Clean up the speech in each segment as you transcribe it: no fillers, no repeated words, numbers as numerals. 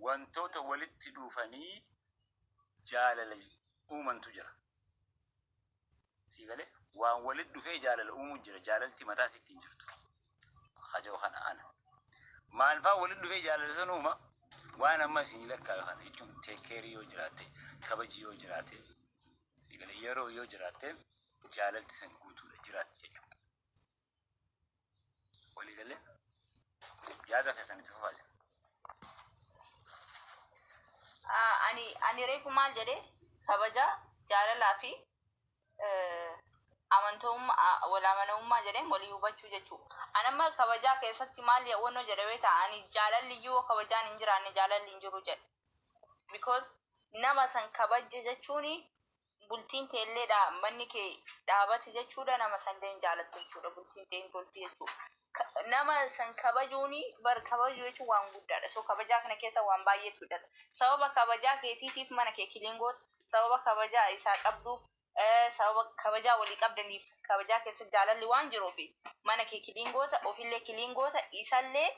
Wantoota walitti dhufanii jaalala uumantu jira. Sii galee? Waan walitti dhufee jaalala uumuu jira. Jaalalti mataa sitti hin jirtu. Kajoo kana ana. Maal faa walitti dhufee jaalala san uuma? Waan amma isin lakkaawe kana jechuun take care yoo jiraatte, kabaji yoo jiraate, sii galee, yeroo yoo jiraatte, jaalalti san guutuudha jiraatti jechuudha. Walii galee? Yaada keessan itti fufaa isin. Ani reefu maal jedhe? Kabaja, jaalalaa fi amantummaa, wal amanamummaa jedheen walii hubachuu jechuudha. Ani amma kabajaa keessatti maal wannoo jedhe beektaa? Ani jaalalli iyyuu kabajaan hin jiraanne jaalalli hin jiru jedhe. Because nama san kabaje jechuun bultiin teelleedha, manni kee dhaabate jechuudha, nama san illee hin jaalattu jechuudha, bultiin tee hin tolti jechuudha. Nama san kabajuuni bar, kabajuu jechuun waan guddaadha. So kabajaa kana keessa waan baay'eetu hidhata. Sababa kabajaa keetiitiif mana kee clean goota, sababa kabajaa isaa qabduuf, sababa kabajaa walii qabdaniif, kabajaa keessa jaalalli waan jiruufi mana kee clean goota, ofillee clean goota, isallee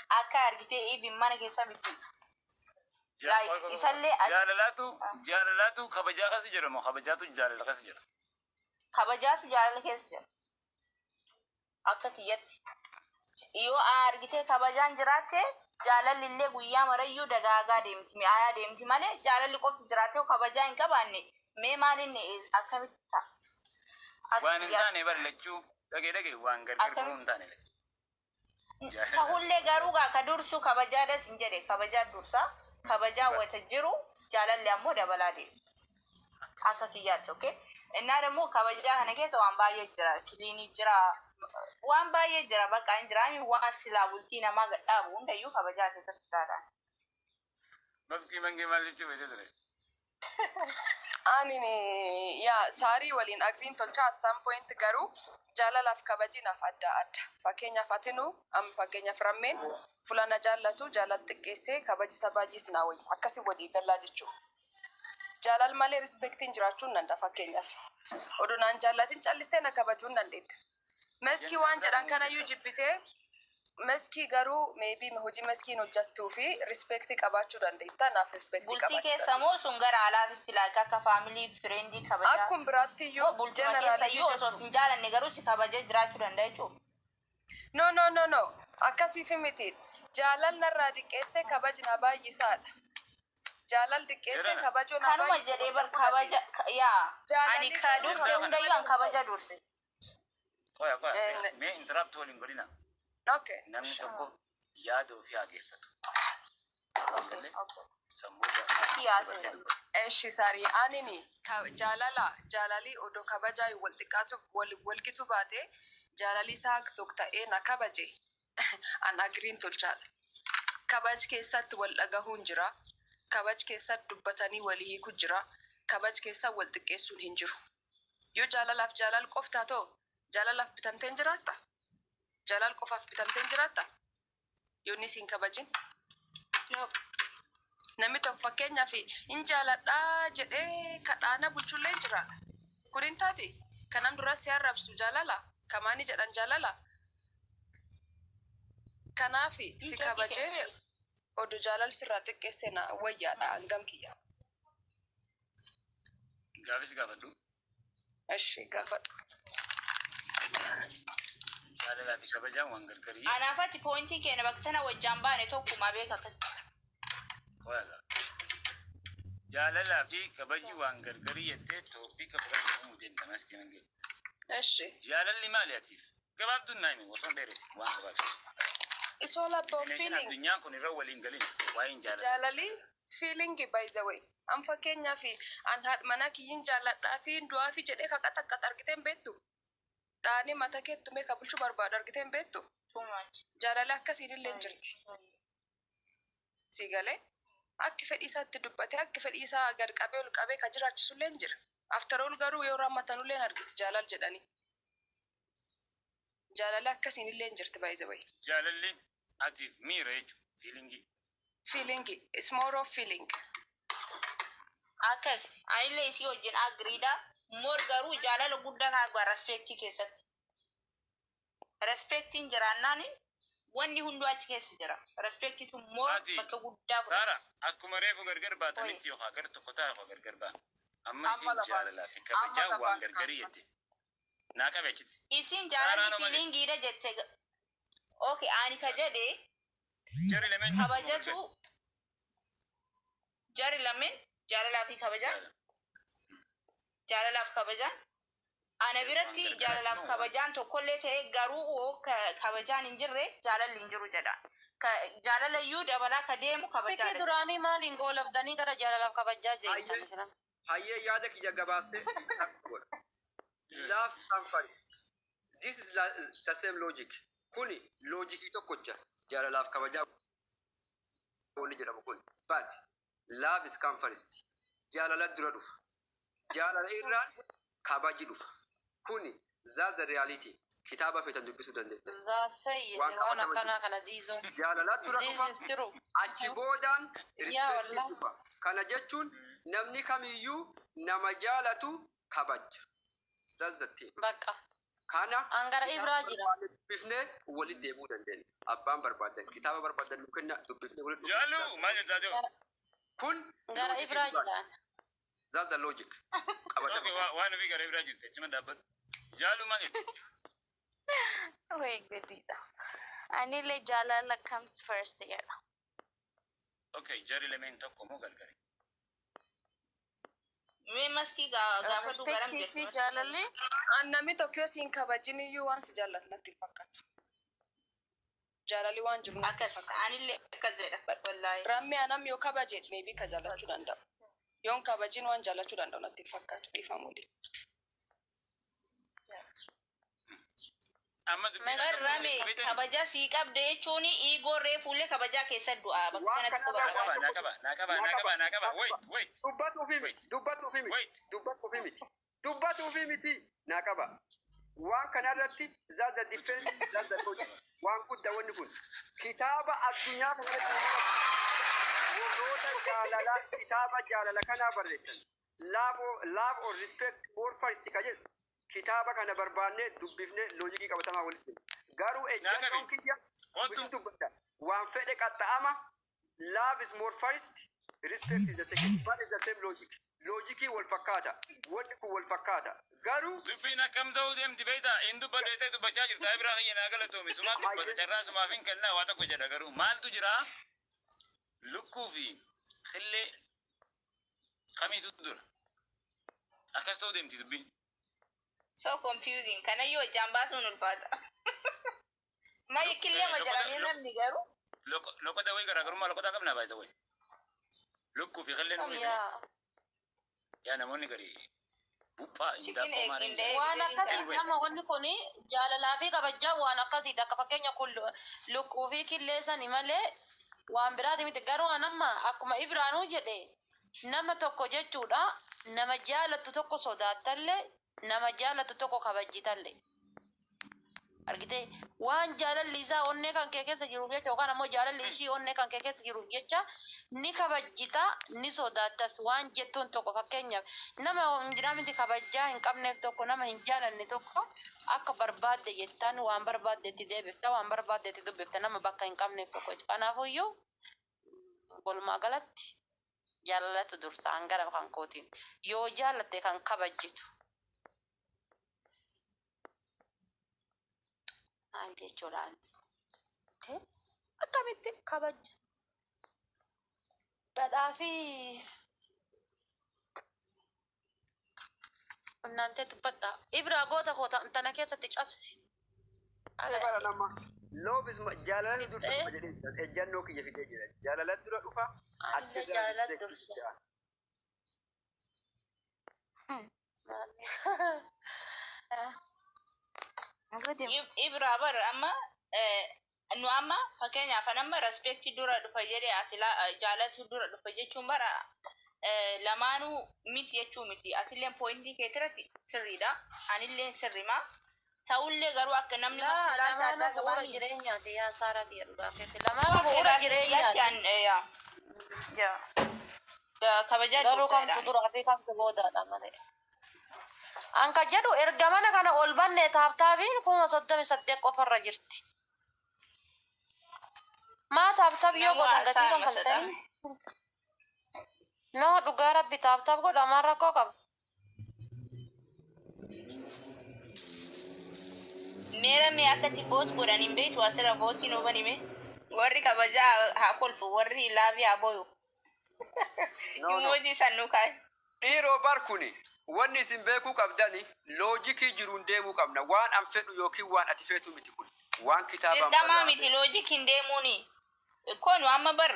akka argitee even mana keessa miti. Like, isallee Jaalalaatu kabajaa keessa jira moo kabajaatu jaalala keessa jira? Kabajaatu jaalala keessa jira. Akka kiyyatti. Yoo argitee kabajaan jiraatte, jaalalli illee guyyaa marayyuu dagaagaa deemti, mi'aayaa deemti malee, jaalalli qofti jiraatte yoo kabajaa hin qabaanne, mee maaliin akkamitti ta'a? Akka Waan hin kiyyaatti. taane bari lachuu dhagee dhagee waan gargar bahuu hin taane lachuu. Tahullee garuu gaa ka dursu kabajaadhas hin jedhe, kabajaa dursa, kabajaa wata jiru jaalalli ammoo dabalaa deema. Akka kiyyaatti, okay. Innaa immoo kabajaa kana keessa waan baay'ee jira. Clean jira. Waan baay'ee jira, bakka hin jira waan silaa bultii namaa gadhaabu hundayyuu kabajaa keessatti jiraadha. Maskii mangee maal jechuu beekte ture? Ani yaa saarii waliin agree n tolchaa at some point, garuu jaalalaaf kabajinaaf adda adda. Fakkeenyaaf atinu amma, fakkeenyaaf rammeen fulana jaallatu jaalal xiqqeessee kabajisa baay'is naa wayya. Akkasii walii gallaa jechuudha. Jaalal malee respect iin jiraachuu hin danda'a fakkeenyaaf. Odoo naan jaallatin callistee na kabajuu hin dandeetta. Meskii waan jedhan kanayyuu jibbitee, meskii garuu maybe hojii meskiin hojjettuu fi respect qabaachuu dandeetta. Naaf respect Bultii qabaachuu keessa dandeetta. moo sun gara alaatitti, like akka family, friend kabajaa? Akkum biraattiyyuu Moo bultuma keessa generally iyyuu osoo jettu. sin jaalanne garuu si kabajee jiraachuu danda'a jechuudha? No, no, no, no. Akkasiif miti. Jaalal narraa diqqeessee kabajna baay'isaadha. Jaalal diqqeessee Jedhana. kabajoo na Kanuma baay'ise jedhee wal bar dhabuu kabaja dandeenya. yaa ani Jaalalli ka garuu durse kabajuu hundayyuu an malee kabaja durse. Qoya qoya mee interrupt waliin godhina. Okay. Namni tokko yaada ofii haa geeffatu. Walii galee sammuu Fakkii dabartee haasa'e. dubbatu. Eshi saarii, anini jaalala jaalalii odoo kabajaa wal xiqqaatu wal walgitu baate, jaalalii isaa tokko ta'ee na kabaje, an agree n tolchaadha. Kabaj keessatti wal dhagahuun jira. Kabaj keessatti dubbatanii walii hiiku jira. Kabaj keessa wal xiqqeessuun hin jiru. Yoo jaalalaaf jaalal qoftaa ta'u, jaalalaaf bitamteen jiraatta? Jaalal qofaaf bitamteen jiraatta? Yoo inni siin kabajin. Nope. Namni tokko fakkeenyaaf hin jaaladhaa jedhee kadhaana bulchullee jira. Kun hin taati. Kanam dura si arrabsu jaalala. Kamaani jedhan jaalala. Kanaaf si kabajee oduu jaalal sirraa xiqqeesse na wayyaadha hangam kiyya. Gaafis gaafadhu. Eshi, gaafadhu. Jaalalaa fi kabajaan waan gargarii. Anaafati point keenya bakka tana wajjaan baane tokkuma beeka akkasitti. Qoya gaa. Jaalalaa fi kabaji waan gargarii jettee topic biraa uumuu deemta, maskii mangee. Eshi. Jaalalli maali atiif? Gabaabduun naa himi, osoo hin dheeressin waan gabaabsi. It's all about Definition feeling. addunyaan kun irra waliin galin waa'een jaalala. Jaalalli feeling, by the way. An fakkeenyaaf an haadha manaa kiyyin jaalladhaa fi du'aa fi jedhee ka qaxaqqaxa argiteen beektu. Dhaanii mata keettumee ka bulchuu barbaadu argiteen beektu. Too much. Jaalala akkasiin illee hin jirti. Si galee akki fedhii isaatti dubbatee, akki fedhii isaa gad qabee ol qabee ka jiraachisullee hin jira. After all garuu yoo rammatanullee hin argiti jaalal jedhanii. Jaalala akkasiin illee hin jirti, by the way. Jaalalli atiif miira jechuudha. Feeling. Feeling. It's more of feeling. Akkas anillee isii wajjin agree dha. More garuu jaalala guddaa kaa respect keessatti. Respect iin jiraannaan Wanni hunduu achi keessa jira. Respectitu more Ati, bakka guddaa fudhata. Saara, akkuma reefu gargar baatanitti yookaan gar tokko ta'a yookaan gargar ba'a. Amma Amma isin lafaan jaalalaa fi amma kabajaa waan lafaan gargarii jette. Naa qabe achitti. Isin Saaraan jaalalli homa jette. feelingiidha jette. Okay, ani ka jedhe Jarri lameen tokkuma kabajatu gargar. Jari lameen jaalalaa fi kabajaan Jaalala. Jaalalaaf kabajaan ana Waan biratti gargaraati jaalalaaf moo waan? Kabajaan tokkollee ta'e garuu oo kabajaan hin jirre jaalalli hin jiru jedha. Jaalalayyuu dabalaa ka deemu Fikii kabajaadha jedha. Duraanii maaliin goolabdanii gara jaalalaaf kabajaa deemtan Hayyee isina? Hayyee, yaada kiyya gabaabsee godha. Love come first. This is the same logic. Kuni loojikii tokkocha jaalalaaf kabajaa wanni jedhamu kun. But love is come first. Jaalala dura dhufa. Jaalala irraan kabaji dhufa. Kuni that's the reality. Kitaaba feetan dubbisuu dandeenya. Zaasayyi Waan waan qabatama akkanaa jiru. Kana ziizoo. Jaalala dura This dhufa. is true. Achi boodaan Yaa respectiin wallah. dhufa. Kana jechuun namni kamiyyuu nama jaalatu kabaja. That's the thing. Bakka. Kana An gara kitaaba Ibraa jira. barbaanne dubbifnee walitti deemuu dandeenya. Abbaan barbaadan kitaaba barbaadan nu kenna, dubbifnee walitti dhufuu Jaallu maal jettaa jiru? Gara Kun gara loojikii Ibraa dhugaati. jira. That's the logic. Okay, Qabatama. waan ofii gara biraa jirti. Achuma dhaabbatu. Jaallu maal jette? Way gadiidha. Anillee jaalala comes first jedha. Okay, jarri lameen tokko moo gargari? Mee maskii gaafadhu garam Respectii jirti fi maskii. jaalalli An namni tokko yoo siin kabajin iyyuu waan si jaallatu natti hin fakkaatu. Jaalalli waan jiru natti hin Akkas fakkaatu. Anillee akkas jedha wallaahi. Rammee anam yoo kabaje maybe ka jaallachuu danda'u. Yoon kabajin waan jaallachuu danda'u natti hin fakkaatu, dhiifama waliin. Amma dubbiin Bar akkam ta'uu rame deemti beektani? kabaja sii qabde jechuun ego reefuullee kabajaa keessa du'a bakka Waan kanatti kanarraa quba Naa qaba, qabaadhu. naa qaba, naa qaba, naa naa qaba, qaba, naa qaba. naa Wait, qaba. wait, Dubbatuufi miti, wait, dubbatuufi miti, wait. dubbatuufi miti, dubbatuufi miti, naa qaba. Waan kanarratti that's the defense, that's the logic. Waan guddaa wanni kun. Kitaaba addunyaa kanarratti warroota jaalalaa kitaaba jaalala kanaa barreessan. Love or respect more first ka jedhu kitaaba kana barbaannee dubbifnee loojikii qabatamaa walitti himna. Garuu Naa ejjannoon qabi. kiyya Kottu. bisin dubbadha. Waan fedhe qaxxa'ama. Love is more first, respect is the second. But it's the same logic. Loojikii wal fakkaata. Wanni kun wal fakkaata. Garuu Dubbiin akkam ta'uu deemti beektaa? Inni dubbadhu jettee dubbachaa jirta. Biraa kiyya naa galatoomi. Sumaatu dubbata. Hayyee. Carraa sumaaf hin kennaa waa tokko jedha garuu maaltu jira? Lukkuu fi qillee kamiitu dura? Akkas ta'uu deemti dubbiin. So confusing. Kanayyuu hojjaan baasuun ulfaata. Mayi killee ma jedhanii namni garuu. Loqoda wayii garaagarummaa loqodaa qabnaa baay'isa wayi. Lukkuu fi qilleen umrii Yaa. yaa namoonni gari buphaa Chicken hindaanqoo egg maaliin illee. jedhan. Waan akkasiiti. Anyway. Amma wanni kun jaalalaa fi kabajaa waan akkasiiti. Akka fakkeenya kun lukkuu fi killee sani malee waan biraati miti. Garuu an amma akkuma Ibraanuu jedhe nama tokko jechuudha, nama jaalattu tokko sodaattallee, nama jaalattu tokko kabajjitallee. Argitee, waan jaalalli isaa onnee kan kee keessa jiruuf jecha yookaan ammoo jaalalli ishii onnee kan kee keessa jiruuf jecha ni kabajjita, ni sodaattas. Waan jettuun tokko, fakkeenyaaf, nama hin jiraa miti, kabajjaa hin qabneef tokko, nama hin jaalanne tokko akka barbaadde jettaan, waan barbaadde itti deebifta, waan barbaadde itti dubbifta, nama bakka hin qabneef tokko jechuudha. Kanaafuyyuu walumaa galatti jaalalatu dursa hangara kan kootiin, yoo jaalatte kan kabajjitu. Maal jechuudha anti? Akkamitti kabajja? Dhadhaa fi Naantee dubbadha. Ibraa goota koo tana keessatti cabsi. Bara nama love is jaalala dursa Eh? dhufa jedhee jira. Ejjannoo kiyya fidee jira. Jaalala dura dhufa. Anillee Achirraa jaalala respect dursa. jira. Maali? Gadi. Ibraa bar amma nu amma fakkeenyaaf an amma respect dura dhufa jedhee ati jaalatu dura dhufa jechuun bara lamaanuu miti jechuu miti. Atilleen pointii keetirratti sirriidha, anilleen sirrima ta'ullee garuu akka namni Laa ilaalcha lamaanuu addaa bu'uura qabaani. jireenyaati yaa Saaraa kiyya, dhugaa keetti. Lamaanuu bu'uura jireenyaati. Kabajaa Garuu dursaadha. kamtu duraa fi kamtu boodaadha malee. Anka jedhu erga mana kana ol banne taaptaabiin 38,000 qofarra jirti. Maa tap tap yoo Nama gootan gatii haasaa kanfaltanii? masaxame. No, dhugaa rabbi, tap tap godha, maal rakkoo qaba? Meera mee akkatti vote godhan hin beektu, asirra vote nuu banime. Warri kabajaa haa kolfu, warri love haa boyu. No, no. Emoji san nu kaa'e. Dhiiroo, bar kuni wanni isin beekuu qabdani loojikii jiruun deemuu qabna. Waan an fedhu yookiin waan ati feetu miti kun. Waan kitaabaan Dirqamaa miti barraa'e. logic hin deemuuni. Kun amma bar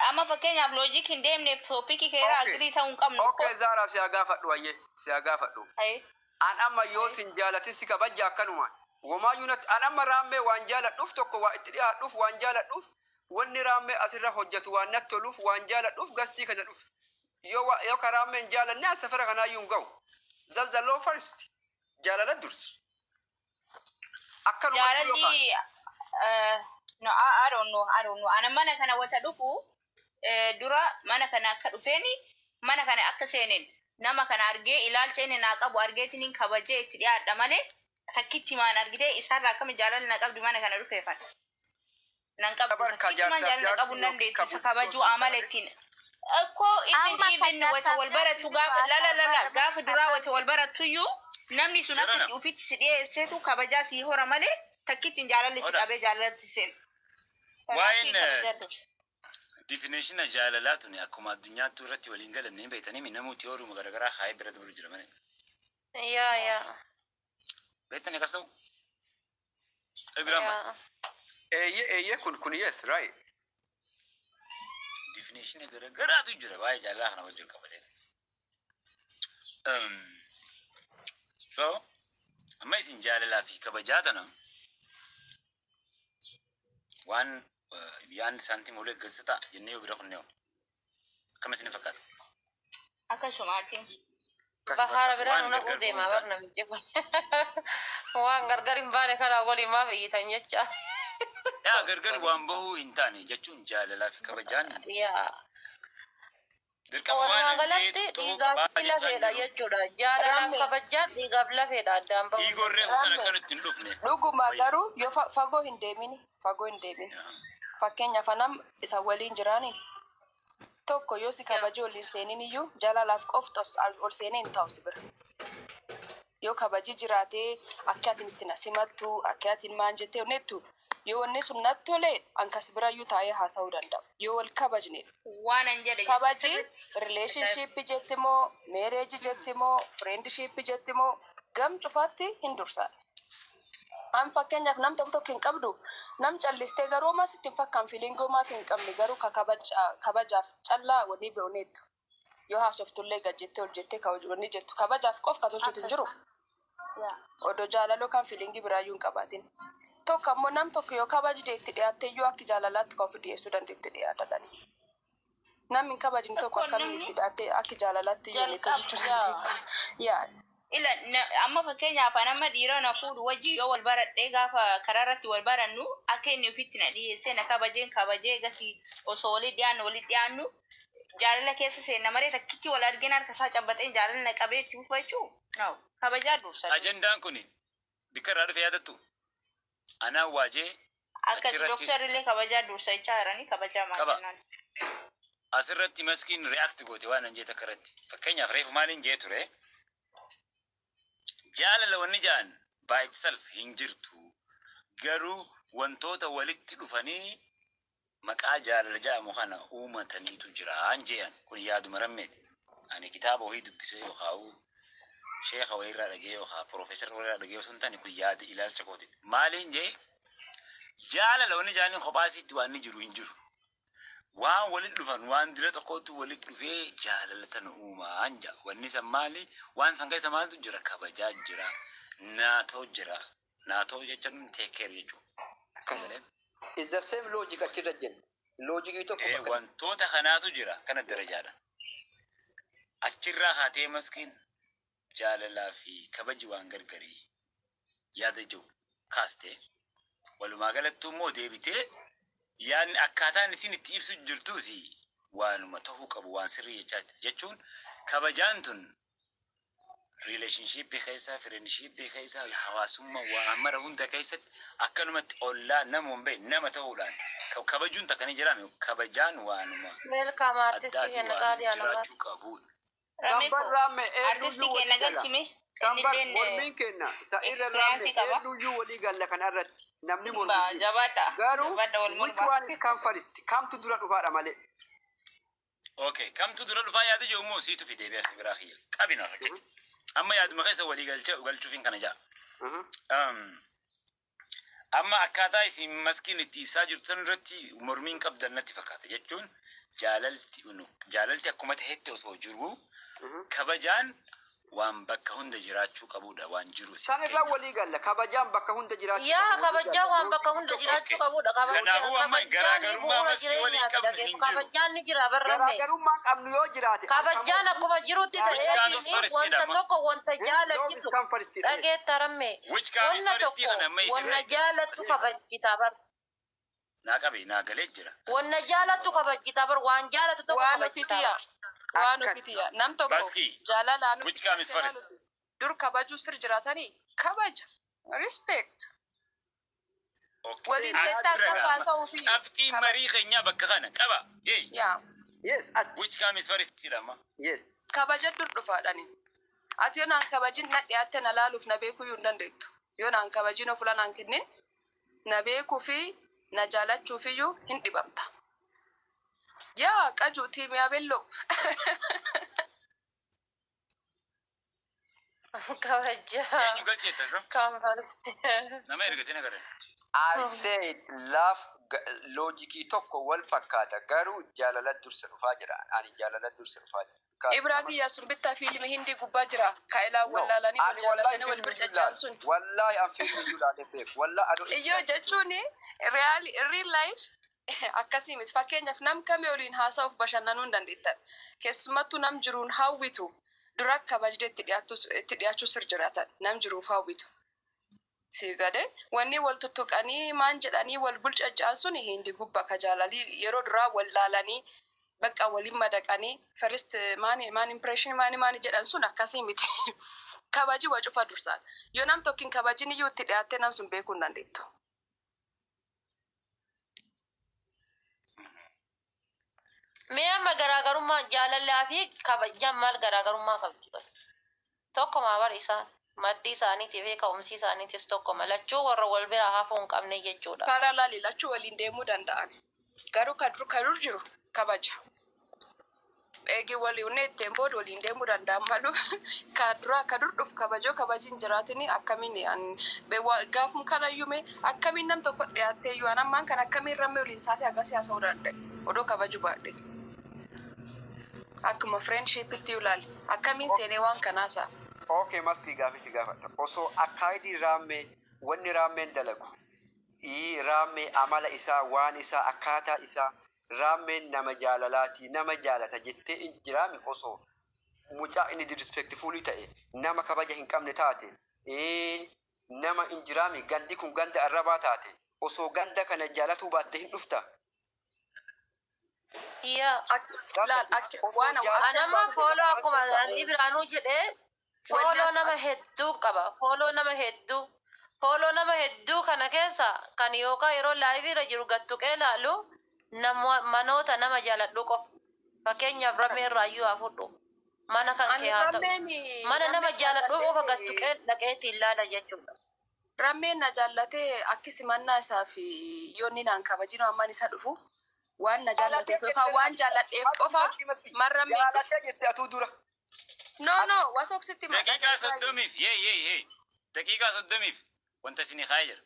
amma fakkeenyaaf logic hin deemneef topicii keeraa agree ta'uu hin qabnu. Okay, Zaaraa, si haa gaafadhu, ayyee si haa gaafadhu. Ayi. An amma yoo sin jaalatin si kabajja akkanumaan. Womaayyuu natti an amma Raammee waan jaaladhuuf, tokko waa itti dhiyaadhuuf, waan jaaladhuuf, wanni Raammee asirra hojjetu waan natti toluuf, waan jaaladhuuf guestii kana dhufe. Yoo ka Raammee hin jaalanne as safara kanaayyuu hin ga'u. That's the law first. Jaalala dursi. Akkanumatti yookaan. Jaalalli no, I don't know, I don't know. Ana mana kana wata dhufu dura mana kana akka dhufeeni, mana kana akka seeneen nama kana argee, ilaalcha inni naa qabu argeetiniin kabajee itti dhiyaadha malee takkitti maan argitee isaarraa akkami jaalalli na qabdi mana kana dhufeefan. Nan qabdu Barka takkitti maan jaarsaaf jaalala qabu jaartii nan yookiin dandeettu isa ka kabajuu bultii amala ittiin. Akkoo isin Amma ka even wata wal jaarsaaf baratu jaartii gaafa la la la la haasaa gaafa duraa wata wal barattuyyuu namni sun akka Jarana. itti ofitti si dhiyeesseetu kabajaa sii hora malee takkitti hin jaalalli si Oda. qabee jaalalatti seenu. Waa'een Kanaaf kabajaa ture. definition jaalalaa tuni akkuma addunyaattuu irratti waliin galamne hin beektanii, namuu theoryuma garaagaraa kaayee bira dabru jira malee. Yaa. Beektanii akkas ta'u? Ibiraama. Yaa. Eeyyee, kun yes, right. Definition garaagaraatu jira waa'ee jaalalaa kana wajjin qabatee. So amma isin jaalalaa fi kabajaa tana waan yaadni saantiim olee galsa ta'a jennee yoo bira kunnee akkam isin fakkaata? Akkasumaatiin. Bahaara biraa Waan nu naquu gargar deemaa ba'uun bar namichi kun. Waan gargar hin baane kanaa waliin maaf iyyitan jecha. Yaa, gargar waan bahuu hin taane jechuun jaalalaa fi kabajaan Yaa. dirqama Walumaa waan galatti ta'eetu ta'uu dhiigaaf qabaa jechaa hin lafeedha jiru. jechuudha. Jaalalaaf Ramme. kabajaan dhiigaaf lafeedha, addaan bahuu. Dhiigorree husan Ramme. akkanatti hin dhufne. Dhuguma Wayii. garuu yoo fagoo hin deemini, fagoo hin deemin. Fakkeenyaaf anam isa waliin jiraani tokko yoo si kabajee ol hin seenin iyyuu jaalalaaf qofti ol seenee hin taa'u si bira. Yoo kabaji jiraatee, akka atin itti na simattu, akka atin maan jettee onnettu, yoo wanni sun natti tole an kas birayyuu taa'ee haasa'uu danda'a. Yoo wal kabajne. Waan an jedhe Kabaji sirriitti. Relationship jetti moo, marriage jetti moo, friendship jetti moo, gam cufaatti hin dursa. An fakkeenyaaf nam tokko tokko hin qabdu, nam callistee garuu homaa sitti hin fakkaan, feeling homaaf hin qabne, garuu ka kabajaaf callaa wanni beoneettu. Yoo haasoftullee gad jettee ol jettee wanni jettu kabajaaf qof ka tolchitu hin jiru. Odoo jaalaloo kan feelingii biraayyuu hin qabaatin. Tokko ammoo nam tokko yoo kabajde itti dhiyaattee iyyuu akka jaalalaatti kan ofi dhiyeessuu dandeetti dhiyaatadhani. Namni hin kabajne tokko Tokko akkamiin namni itti dhiyaattee akka jaalalaatti iyyuu inni tolchuu jalqaba. dandeetti. Yaa. Ila amma fakkeenyaaf an amma dhiira na fuudhu wajji yoo wal baradhee, gaafa karaa irratti wal barannu akka inni ofitti na dhiyeessee na kabajeen kabajee gasii osoo walii dhiyaannu walii dhiyaannu jaalala keessa seenna malee takkitti wal argina harka isaa cabbaxeen jaalala na qabee itti ufachuu no, kabajaa dursa. Ajandaan kun bikka irraa dhufe yaadattu? Anaan waajee Akkas achirratti dooktarri illee kabajaa dursa jechaa jiranii, kabajaa maal qaba. jennaan. Asirratti maskiin react goote waan an jee takka irratti. Fakkeenyaaf reefu maaliin jee ture? Jaalala wanni ja'an by itself hin jirtu. Garuu wantoota walitti dhufanii maqaa jaalala jedhamu kana uumataniitu jiraan je'an. Kun yaaduma Rammeeti. Ani kitaaba wayii dubbisee yookaan sheeka wayiirraa dhagee yookaan piroofeesara wayiirraa dhagee osoo hin taane, kun yaada ilaalcha kooti. Maaliin jee, jaalala wanni ja'anii kophaa isiitti waan inni jiru hin jiru. Waan walitti dhufan, waan dira tokkotu walitti dhufee jaalala tana uumaan ja'a. Wanni san maali? Waan san keessa maaltu jira? Kabajaa jira. Naatoo jira. Naatoo jechuun take care jechuudha. Akkas. Is the same logic achirra jenna. Loojikii tokko bakka Wantoota kanaatu jira kana darajaadha. Achirraa haatee maskiin jaalalaa fi kabaji waan gargarii yaada jiru kaaste, walumaa galattuu immoo deebitee yaadni akkaataan isin itti ibsu jirtuus waanuma ta'uu qabu, waan sirrii jechaati jechuun kabajaan tun Relationshipii keessa, friendshipii keessa, hawaasummaa waa mara hunda keessatti akkanumatti ollaa nama hin beekne nama ta'uudhaan kabajuun takka ni jiraame, kabajaan waanuma Welcome, artistii addaati, keenya waan qaalii alamaa. jiraachuu qabuudha. Ramee Sambar koo raamme artistii eenyuyyuu keenya walii gala. galchime. Sambar Innilleen mormiin kenna. Isa irra raamme experience qaba. eenyuyyuu walii galla kana irratti namni Ba mormu jiru. jabaadha. Garuu Jabaadha wal which morma. one come first? Kamtu dura dhufaadha malee. Okay, kamtu dura dhufaa yaada jiru immoo siitu fidee beekee biraa kiyya. Qabina rakkate. Amma yaaduma keessa walii galchuufin kana ja'a. Amma akkaataa isin maskiin itti ibsaa jirtu san irratti mormiin qabdan natti fakkaata, jechuun jaalalti akkuma ta'etti osoo jiru kabajaan waan bakka hunda jiraachuu qabudha, waan jiru si San irra fakkeenyaaf. walii galla. Kabajaan bakka hunda jiraachuu Yaa qabu, walii kabajaan galla. waan bakka hunda jiraachuu qabudha. Kanaafuu amma Kabajaan garaagarummaa bu'uura maskii waliin jireenyaati. qabnu hin jiru. Kabajaan ni jira barramme. Garaagarummaan qabnu yoo jiraate Kabajaan akkuma jirutti Which kind of ta'eetiin first wanta jedhama? tokko wanta jaalattu Come first jedha. dhageetta ramme. Which kind is Wanna first tokko kana amma isin wanna jaalattu kabajjita bar. Naa qabe, naa galee jira. Wanna jaalattu kabajjita bar, waan jaalattu tokko Waan kabajjita ofitiya. bar. Waan Akka- ofitiya. Nam tokko Baski. jaalalaa nuti Which comes first? dur kabajuu sir jiraatanii kabaja. Respect. Okay. Waliin As teessaa bira akka gaama. haasa'uu fi Qabxiin marii keenyaa bakka kana qaba. Yey. Yaa. Yes, achi. Which comes first jedhama. Yes. Kabaja dur dhufaadhani. Ati yoo naan kabajin na dhiyaatte na laaluuf na beekuu iyyuu hin dandeettu. Yoo naan kabajin of naan kennin na beekuu fi na jaalachuuf iyyuu hin dhibamta. Yaa qajuu tiimiyaa belloo. Kabajaa. Eenyu galcheettan sa? Come first. Nama ergatee nagarre. I said love logicii tokko wal fakkaata, garuu jaalala dursa dhufaa jira. Ani jaalala dursa dhufaa jira. Ibraa kiyyaa sun bittaa fiilmi hindii gubbaa jira. Kaa'ilaa wallaalanii wal Ani wallahi jaalatanii wal fiilmi iyyuu bircachaan sun. ilaalu. Wallahi an fiilmi iyyuu ilaalee beeku. Wallahi adoo Iyyoo jechuun real life akkasii miti. Fakkeenyaaf nam kamii waliin haasa'uuf bashannanuu hin dandeettan. Keessumattuu nam jiruun hawwitu dura kabajdee itti dhiyaachuu sir jiraatan nam jiruuf hawwitu. Si gade wanni wal tuttuqanii maan jedhanii wal bulcacaan sun hindi gubbaa ka jaalalii yeroo duraa wal laalanii bakka waliin madaqanii first maani maan impression maani maani jedhan sun akkasii miti. Kabaji wa cufa dursaan. Yoo nam tokkin kabajin iyyuu itti dhiyaattee nam sun beekuu hin dandeettu. Mee amma garaagarummaa jaalalaa fi kabajaan maal garaagarummaa qabdi? Tokkuma bar isaan maddi isaaniitii fi ka'umsi isaaniitis tokkuma, lachuu warra wal biraa hafuu hin qabne jechuudha. Parallel lachuu waliin deemuu danda'an. Garuu ka dur jiru kabaja. Eegi waliin ittiin booda waliin deemuu danda'an malu ka dura ka dur dhufu kabajoo kabajiin jiraatini akkamiin gaafum kanayyuu mee akkamiin nam tokko dhiyaattee iyyuu an ammaan kan akkamiin rammee waliin saatee akkasii haasa'uu danda'e odoo kabaju baadhe. Akkuma friendshipitti ilaali akkamiin seenee waan kanaa isaa. Okay, maskii gaafii si gaafadha. Osoo akkaayidii raammee wanni raammeen dalagu, raammee amala isaa, waan isaa, akkaataa isaa, raammeen nama jaalalaati, nama jaalata jettee hin jiraame, osoo mucaa inni disrespectful ta'e, nama kabaja hin qabne taate, nama hin jiraame, gandi kun ganda arrabaa taate, osoo ganda kana jaalatuu baatte hin dhufta. Yaa. Laal akka waan Anamma follow akkuma Ibraanuu jedhee follow nama hedduu qaba. Follow nama hedduu. Follow nama hedduu kana keessa kan yookaan yeroo live irra jiru gattuqee laalu manoota nama jaaladhu qofa. Fakkeenyaaf rammee irraa iyyuu haa fudhu. Mana kan Ani kee haa ta'u. rammeen Mana nama jaaladhu qofa gattuqee dhaqee ittiin ilaala jechuudha. Rammeen na jaallatee akki simannaa isaa fi yoonni naan kabajinu ammaan isa dhufu waan na jaallateef yookaan waan jaalladheef qofa marrammeen dhufu. Jaalattee jette atuu dura. No, no, waa tokkositti Daqiiqaa 30f, yee yee yee, daqiiqaa 30f wanta isinii kaa'ee jira.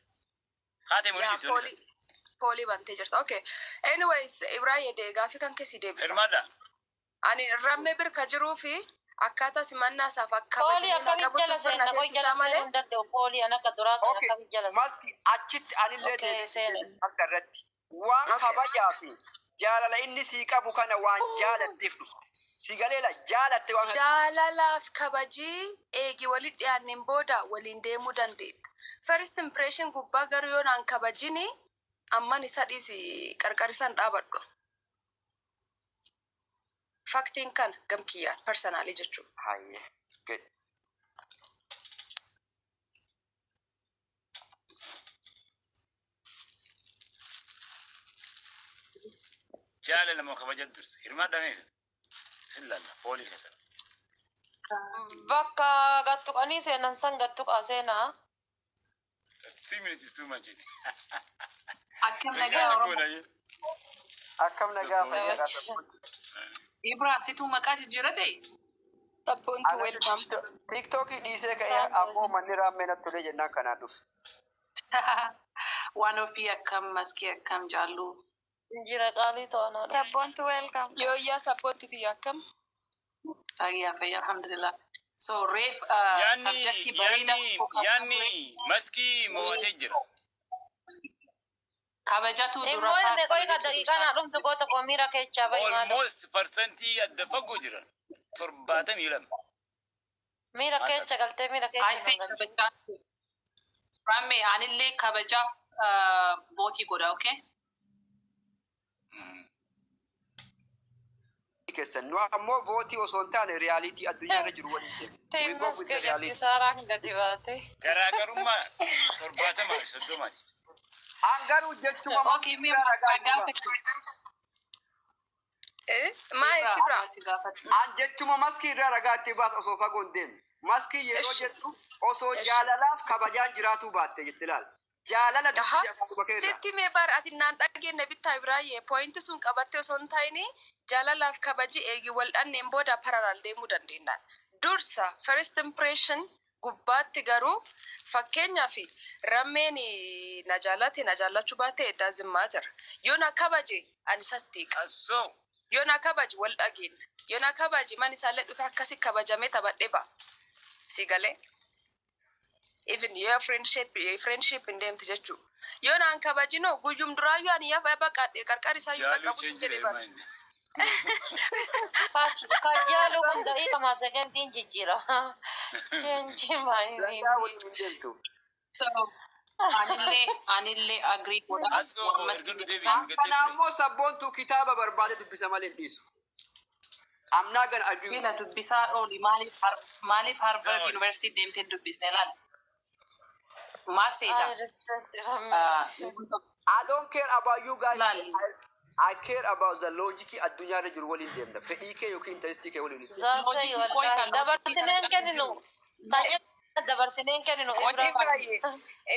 Kaatee mul'i Yaa jirtu. poolii poolii bantee jirta. Okay. Anyways, Ibrahim gaafii kan keessi deebisa. Hirmaadha. Ani rammee birka jiruu fi akkaataa simannaa isaaf akka Poolii kabajanii na akkamitti jala qabuttus birna seenna? Qoy jala teessisaa malee. seenuu hin danda'u. Poolii an akka duraa sana Okay, akkamitti jala seenna? maski achitti anillee Okay, deebisee seeni. harka irratti. Waan Okay. kabajaa fi jaalala inni sii qabu kana waan jaalatteef dhufte. Si galeela jaalatte waan kana. Jaalalaaf kabajii eegi walit dhiyaanneen booda waliin deemuu dandeetta. First impression gubbaa garuu yoo naan kabajini amman isa dhiisi qarqar isaan dhaabadhu. Faktiin kana gamkiyyaan personally jechuudha. Hayyee. Good. Jaalala moo kabaja dursa? Hirmaadhaa mee isin laalla poll keessa. Bakka gattuqanii seenan san gattuqaa seenaa. 2 minutes is too much. Akkam nagaa Oromoo. Akkam nagaa fayyaadha. Ibraa, situu maqaa jijjiirate? Sabboontu, welcome. TikTokii dhiisee ka'ee ammoo manni raammee natti tolee jennaan kanaan dhufe. Waan ofii, akkam maskii, akkam jaallu? Injira qaalii to'anaadha. Sabboontu, welcome. Yooyyaa sabboontu tiyya, akkam? Fayyaa fayyaa, alhamdulillah. So reef Yaanni subjectii bareedaa yaanni tokko qabna yaanni ture. maskii mo'atee jira. Kabajatu dura Immoo isaa inni qoy ka kabajatu daqiiqaa dursaa. naa dhumtu goota koo miira keechaa bahi maalo. Almost parsantii adda fagoo jiran, 72. Miira Maal keessa galtee miira I keessa say nan galche. kabajaa. Ramme, anillee kabajaaf vote godha, okay? Keessan nu ammoo vote osoo hin taane reality addunyaa irra jiru waliin deemna. We go with the Maskii jetti reality. Saaraan gadi baate. Garaagarummaa 70fi 30ti. An garuu jechuma Okay, maskii mee irraa ragaa itti baasa. gaafadhu. Eh, maa Ibraa, Ibraa? amma si gaafadhu. An jechuma maskii irraa ragaa itti baasa osoo fagoo hin deemne. Maskii yeroo Eshi. jettu osoo Eshi. jaalalaaf kabajaan jiraatuu baatte jette laal. Jaalala Aha. dubbii afaanuma kee irraa. Sitti mee bar ati naan dhageenne bittaa Ibraayyee point sun qabattee osoo hin taane jaalalaaf kabaji eegi wal dhanneen booda parallel deemuu dandeenya. Dursa first impression gubbaatti garuu fakkeenyaaf rammeen na jaallate na jaallachuu baatte it doesn't matter. Yoo na kabaje ani isas tiiqa. Assoo. Yoo na kabaje wal dhageenya. Yoo na kabaje man isaallee dhufe akkasi kabajamee taphadhee ba'a. Si galee? Even yoo friendship hin deemti jechuudha. Yoo naan kabajinoo guyyum duraayyuu ani yafa baqadhe qarqar isaa yoo Jaaluu dhaqqabu sin change jedhe bara. ilmaan. Ka jaalu kun daqiiqama sekentiin jijjiira. Change my Ragaa waliin hin deemtu. So anillee agree godha. Assoo Waan maskii erga nu jedhu. deebiin Kana gattee ture. ammoo sabboontuu kitaaba barbaade dubbisa malee hin dhiisu. I'm not gonna agree with Ila dubbisaa ooli, maaliif Harvard Sorry. University deemtee dubbisne laal? Maal seeta? I respect Ramme. I don't care about you guys. Laal. I care about the logic addunyaa irra jiru waliin deemna. Fedhii kee yookiin interestii kee waliin deemna. Zaasai Loojikii qoy wallahi. kan loojikii Dabarsineen kana kenninu. Taa'ee dabarsineen kenninu. Qoy Ibraa. Ibraayyee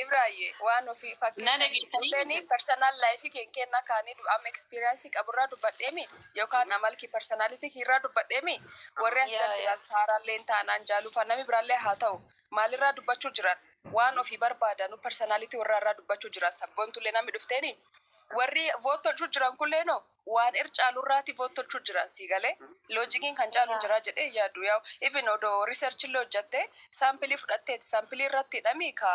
Ibraayyee waan ofii Na fakkeenyaaf dhageessanii dhufeeni miti. personal life kee kenna kaanii amma experience qaburraa dubbadheemi yookaan amalki personality kiirraa dubbadheemi warri as Yaa jala yaa. jiran saaraallee taanaan jaaluufaa namni biraallee haa ta'u maalirraa dubbachuu jiran waan ofii barbaadanu personality warra irraa dubbachuu jiran sabboontullee namni dhufteeni warri vote tolchuu jiran kulleenoo waan ir caalurraati vote tolchuu jiran sii galee loojikiin kan caalu jira jedhee yaadu yaa'u even odoo research illee hojjatte sample fudhatteeti sample irratti hidhamii ka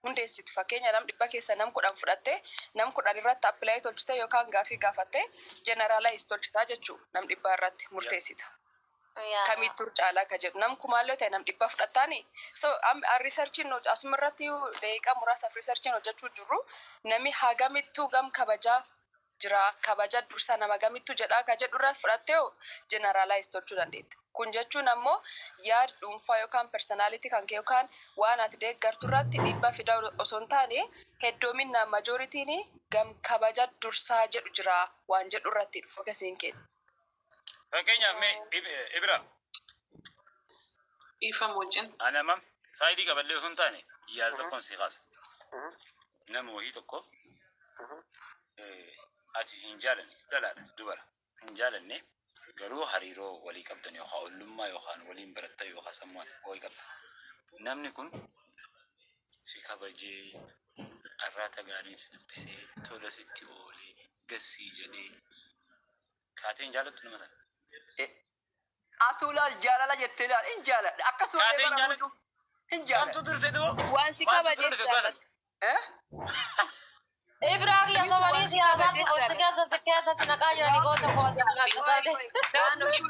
hundeessitu fakkeenya nam 100 keessa nam 10 fudhatte nam 10 irratti apply tolchite yookaan gaafii gaafatte generalize tolchitaa jechuu nam 100 irratti murteessita. Yaa. Kamittuu caalaa ka jedhu nam kumaallee ta'e nam 100 fudhattaani so researchiin asuma irratti daqiiqaa muraasaaf researchiin hojjechuu jirru nami hagamittuu gam kabajaa jira kabaja dursa nama gamittuu jedhaa ka jedhu irratti fudhattee generalize tolchuu dandeetti. Kun jechuun ammoo yaad dhuunfaa yookaan personality kan kee yookaan waan ati deeggartu irratti dhiibbaa fidaa osoo hin taane heddoominaan majorityn gam kabaja dursaa jedhu jira waan jedhu irratti focusiin kenna. Fakkeenyaaf mee Ibra Ifam wajjin. ani amma side qaballee osoo hin taane yaada tokkoon si kaasa. Nama wahii tokko ati hin jaalanne, dhalaadha, dubara hin jaalanne, garuu hariiroo walii qabdan yookaan ollummaa yookaan waliin barattan yookaan sammuu wayii qabdan. Namni kun si kabajee arraata gaariin si dubbisee tola sitti oolee gassii jedhee kaatee hin jaalattu nama sana. Atu laal jaalala jettee laal hin jaaladha. Akkasuma Kaatee hin bara jaalattu. hin jaaladha. Kamtu dursee du'o? Waan si Maaltu dura kabajeef dhufe gaasa? jaalatta. Eh? Ibraa kiyya sobanii siyaasaa si keessa si keessa si naqaa jiranii goota kooti taate. Waan ofii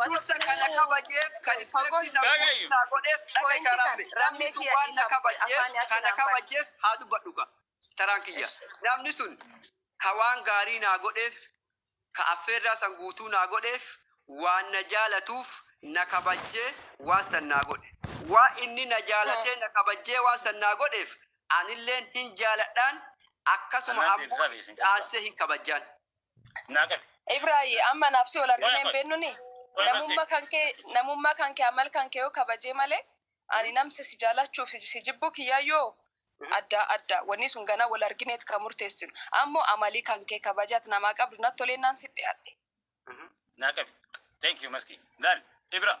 waan Dursa kana kabajeef kan Fagoo respect Dhagayu. naa godheef dhagaye Pointi kan karaame. Namni rammee sun kiyya waan na dhiifama kabajeef afaan kana yaakinaan bane. kabajeef haa dubbadhu ka. Taraan kiyya. Namni sun ka waan gaarii naa godheef ka affeerraa san guutuu naa godheef waan na jaalatuuf na kabajjee waan san naa godhe. Waa inni na jaalatee na kabajjee waan san naa godheef anilleen hin jaaladhaan akkasuma Anaan ammoo deebisaa fi isin callisaa. aansee hin kabajjaan. Naa qabi. Ibraayi, amma naaf si wal argina hin Qoy, qoy. beennuni. Qoy, Namummaa Maski. kan kee, namummaa kan kee, amal kan kee yoo kabajee malee, ani namsi si jaalachuuf si jibbuu kiyyaa adda adda. Wanni sun ganaa wal argineet kan murteessinu. Ammoo amalii kan kee kabajaat namaa qabdu natti toleennaan si dhiyaadhe. Naa qabi. Thank you, Maski. Laal, Ibra.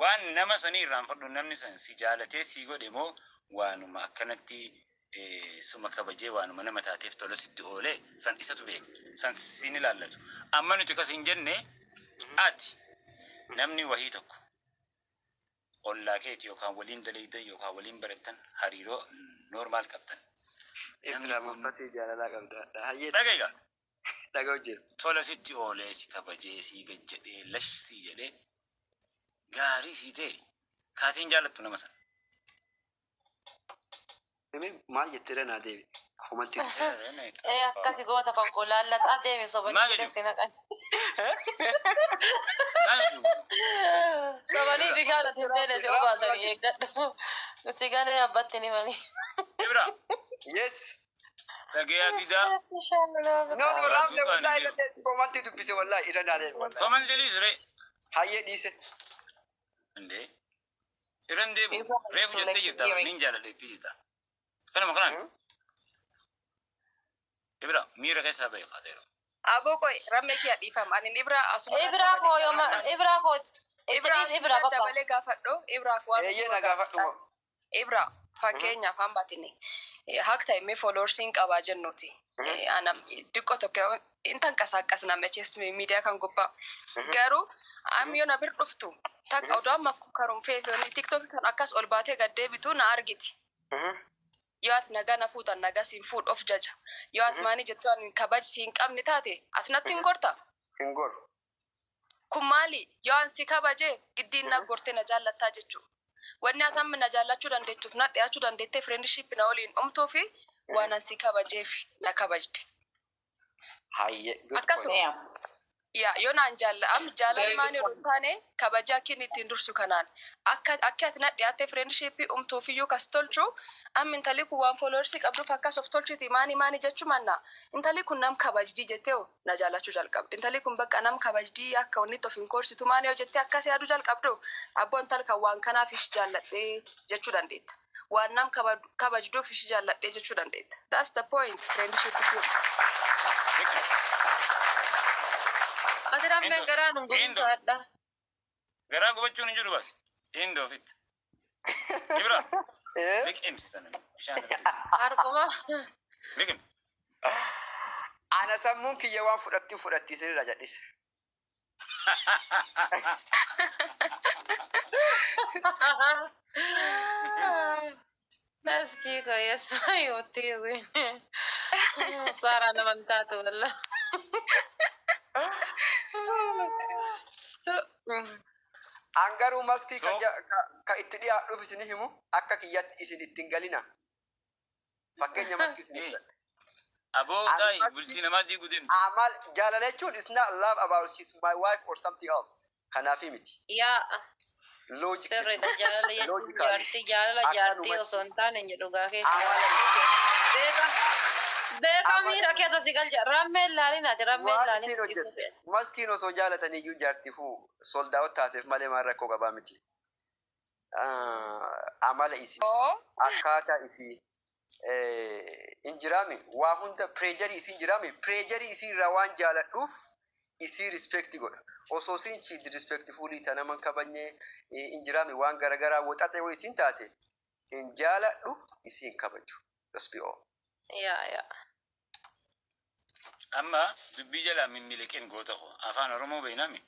Waan nama sanii irraanfadhu, namni san si jaalatee si godhe moo waanuma akkanatti suma kabajee, waanuma nama taateef tola sitti oolee, san isatu beeka. San sin ilaallatu. Amma nuti kas hin jenne, ati namni wahii tokko ollaa keeti yookaan waliin daleeydan yookaan waliin barattan, hariiroo normal qabdan. Namni Ibra kun muffatii jaalalaa qabda. Hayyee. Dhaga'igaa. Dhaga'u jira. Tola sitti oolee, si kabajee, si gajjedhee, lash si jedhee, gaarii si ta'e, kaatiin jaallattu nama sana. Maal jettee naa deebi? Comment. Ee, akkasi goota kan kolaallataa deeme sobanii Maal jedhe jedhu? si naqan. Maal jedhu? Sobanii bishaan ati hin beene si obaasanii eeggadhu. Nuti ganee abbatti ni mali. Ibra, Yes. dhagayaa didaa. No, no, raamne. Raazuu Wallahi kaanii irra deebi. Comment dubbise, wallahi irra naa deebi, wallahi. Soman jedhiis ree. Hayyee, dhiise. Indee. Irran deebu. Reefu jettee jirta. Nin jaaladha jettee jirta. Kanuma kanaan. Ibra, miira keessaa bahe qaadeera. Aboo, qoy, rammee kiyya, dhiifama. Ani Ibraa asuma. Ibraa koo yooma Ibraa koo itti Ibraa dhiis Ibraa bakka. dabalee gaafadhu. Ibraaf waan Eeyyee, na gaafadhu. Ibra, fakkeenyaaf hambatini hak ta'e followersiin qabaa jennuuti. Anam diqqoo tokko in tanqasaaqas nama miidiyaa kan gubbaa. Garuu am yoo na bir dhuftu takka odoo amma karuun feefee TikTok kan akkas ol baatee gad deebitu na argiti. Yoo ati nagaa na fuutan, nagaa siin fuudhu of jaja. Yoo ati maanii jettu, ani kabaji siin qabne taate, ati natti hin gorta. Hin goru. Kun maali? Yoo an si kabaje giddiin na gortee na jaallattaa jechuudha. Wanni ati amma na jaallachuu dandeettuuf, na dhiyaachuu dandeettee, friendship na waliin dhumtuu fi waan an si kabajeef na kabajde. Hayyee. Good Akkasuma. point. Yaa, yoo naan jaalla am jaalal Very maani good. odoo hin taane, kabajaa akki ittiin dursu kanaan akka akka ati na dhiyaattee friendship umtuuf iyyuu kas tolchu. Amma intalli kun waan followersii qabduuf akkas of tolchiti maani maani jechuu manna, intalli kun nam kabajdii jettee hoo na jaallachuu jalqabdi. Intalli kun bakka nam kabajdii, akka wanni itti of hin koorsitu maani yoo jettee akkas yaaduu jalqabdu, abboo, intal kan waan kanaaf ishi jaalladhee jechuu dandeetta. Waan nam kabajduuf ishi jaalladhee jechuu dandeetta. That's the point friendship. Ati rammeen garaa nun gubin Indo. to'adha. Garaa gubachuun hin jiru bara. Indoo ofitti. Ibra, liqimsi sana bishaan irra. Harkuma. Liqim. Ana sammuun kiyya waan fudhatti fudhatti sirriidha jedhise. Maskii koo yesaa yootti Saaraa naman taatu walla. So, An garuu maskii So- ka itti dhiyaadhuuf isin himu, akka kiyyatti isin ittiin galina. Fakkeenya maskii isin Eh. Aboo, taa'i, bultii namaa diiguu deemti. Amal jaalala jechuun is not love about she's my wife or something else. Kanaafi miti. Yaa. Logic. Sirriidha, jaalala jechuun Logically. jaartii jaalala jaartii Akkanumatti. osoo hin taane hin jedhu gaa keessa. Amala Beeka beeka, miira keessa si galcha. Rammeen laalin, ati rammeen waan laalin. isiin hojjette. Maskiin osoo jaalatanii iyyuu jaartifuu soldaa'ot taateef malee maal rakkoo qabaa miti. Amala isii, akkaataa isii injiraami, waa hunda pressure isii injiraami, pressure isii irraa waan jaaladhuuf isii respect godha. Osoo isiin chi disrespectfulii ta nama hin kabajne injiraami, waan garagaraa woxaxe yoo isiin taate, hin jaaladhu, isii hin kabaju. Just be all. Yaa yaa. Amma dubbii jalaa mimmiliqeen goota koo afaan Oromoo beeknami.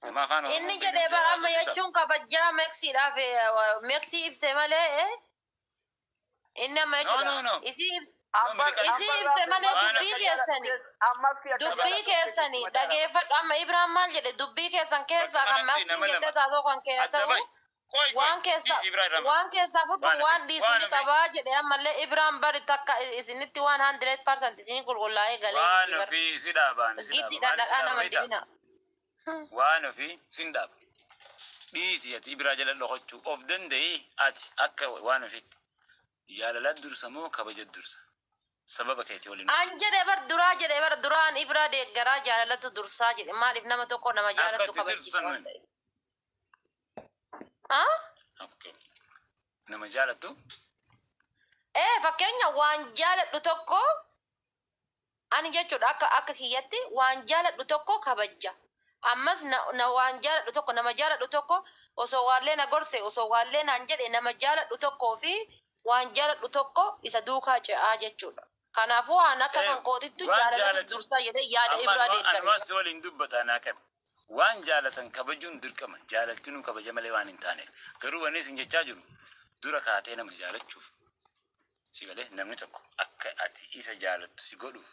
Nama afaan Oromoo Inni jedhee bara amma jechuun kabajaa meeksiidhaaf meeksii ibse malee inni amma No, jechuudha. no, no. Isii ibse malee dubbii keessanii. Dubbii keessanii dhageeffadhu. Amma Ibrahim maal jedhe? Dubbii keessan keessaa kan Bakka kanatti meeksiin nama jettee lama. taatoo kan kee Adda ta'u bahi. Qoy qoy. waan keessa Dhiisi, Ibrahim Rama. waan keessaa fudhu Waan waan hafe, dhiisu waan ni hafe. qabaa jedhe. Ammallee Ibrahim bari takka isinitti waan 100% isin qulqullaa'ee galee Waan miti bara. ofii si dhaabaan si Giddi dhaaba. Maal si dhadhaqaa dhaaba nama beektaa? dibina. Waan ofii sin dhaaba. Dhiisi, ati Ibraa jala dhokochuu of danda'ee, ati akka waan ofiitti. Jaalala dursa moo kabaja dursa? Sababa keetii waliin. An jedhe bar duraa, jedhe bar duraan Ibraa deeggaraa, jaalalatu dursaa jedhe. Maaliif nama tokko nama jaalattu Akka itti kabajjisa dursan waan ta'eef. Ah? Okay. Nama jaalattu. Ee, fakkeenya waan jaaladhu tokko ani jechuudha, akka kiyyatti waan jaaladhu tokko kabajja. Ammas na waan jaaladhu tokko, nama jaaladhu tokko, osoo waallee na gorse, osoo waallee naan jedhe, nama jaaladhu tokkoo fi waan jaaladhu tokko isa duukaa ce'aa jechuudha. Kanaafuu waan akka kan kootittu Waan jaalalatu jaalatan dursaa jedhee yaada amma Ibraa anumaa deeggareera. si waliin dubbata naa qabe. Waan jaalatan kabajuun dirqama. Jaalaltinuu kabaja malee waan hin taaneef. Garuu wanni isin jechaa jiru, dura kaatee nama jaalachuuf, si galee, namni tokko akka ati isa jaalattu si godhuuf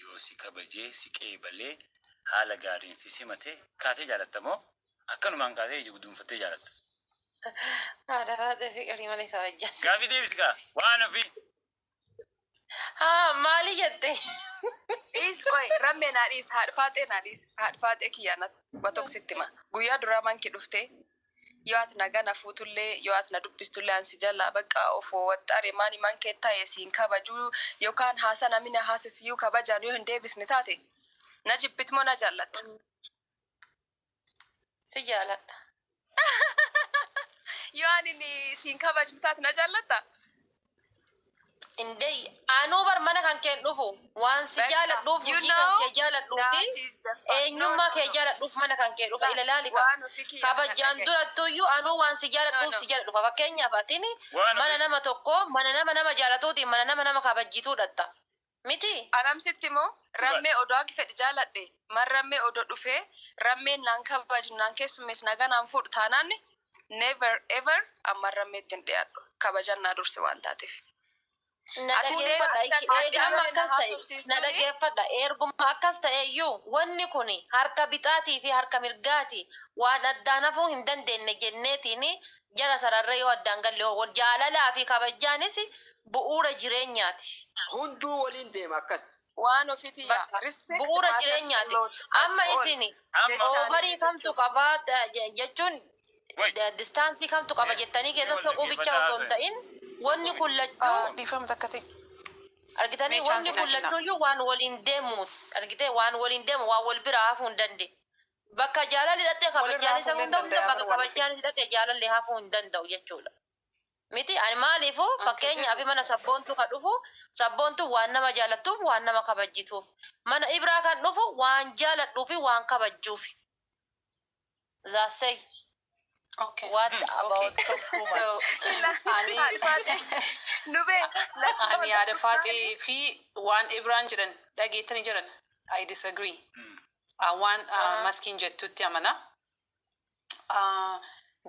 yoo si kabajee, si qeebalee, haala gaariin si simatee kaatee jaalatta moo akkanumaan kaatee ija guduunfattee jaalatta? Haadha faatee fiqirii malee kabajja. Gaafii deebisi kaa waan ofii. Haa, maali jette? Dhiis, qoy, rammee naa dhiis, haadha faaxee naa dhiis, haadha faaxee kiyyaa na watoksitti hima. Guyyaa duraa manki dhuftee yoo ati nagaa na fuutullee, yoo ati na dubbistullee, ansi jalaa bakka of waxxare maani mankee ta'e siin kabajuu yookaan haasa namni na haasisiyyuu kabajaan yoo hin deebisne taate, na jibbit moo na jaallatta? Si jaaladha. Yoo ani ni siin kabajnu taate, na jaallatta? Indee anuu bar mana kan keen dhufu waan si jaaladhuuf, hojii kan kee jaaladhuu fi eenyummaa kee jaaladhuuf mana kan kee dhufa. Ila laali, kabajaan durattuyyuu anuu waan si jaaladhuuf si jaaladhufa. Fakkeenyaaf atini mana nama tokko, mana nama nama jaalatuutiin, mana nama nama kabajjituu dhatta miti. Anamsitti immoo rammee odoo akka fedhe jaaladhe, man rammee odoo dhufee rammeen naan kabaju, naan keessummees, nagaa naan fuudhu taanaan, never ever amma rammeetti hin dhiyaadhu, kabajan naa durse waan taateef. Na dhageeffadha. Erguma akkas ta'e, na dhageeffadha. Erguma akkas ta'e iyyuu, wanni kun harka bitaatii fi harka mirgaati, waan addaan hafuu hin dandeenye jenneetiin jara sararra yoo addaan galle, jaalalaa fi kabajaanis bu'uura jireenyaati. Hunduu waliin deema akkas. Waan ofiiti yaa. Bu'uura jireenyaati. Amma isin overii kamtu qabaa jechuun, distance kamtu qaba jettanii keessa soquu bicha osoo hin ta'in, wanni kun lachuu Dhiifama takka ta'e. Argitanii, wanni kun lachuuyyuu waan waliin deemuuti. Argitee, waan waliin deemu, waan wal bira hafuu hin dandeenye. Bakka jaalalli hidhattee kabajaan isa hin danda'u, bakka kabajaan hidhattee jaalalli hafuu hin danda'u jechuudha. Miti, ani maaliifuu, fakkeenyaaf mana Sabboontuu kan dhufu, Sabboontuu waan nama jaalattuuf, waan nama kabajjituuf. Mana Ibraa kan dhufu waan jaaladhuu fi waan kabajjuuf. That's Okay. what about Okay. So, ani Nubee ani yaada faaxee fi waan Ibraan jedhan dhageettanii jiran, I disagree. Waan maskiin jettutti amana.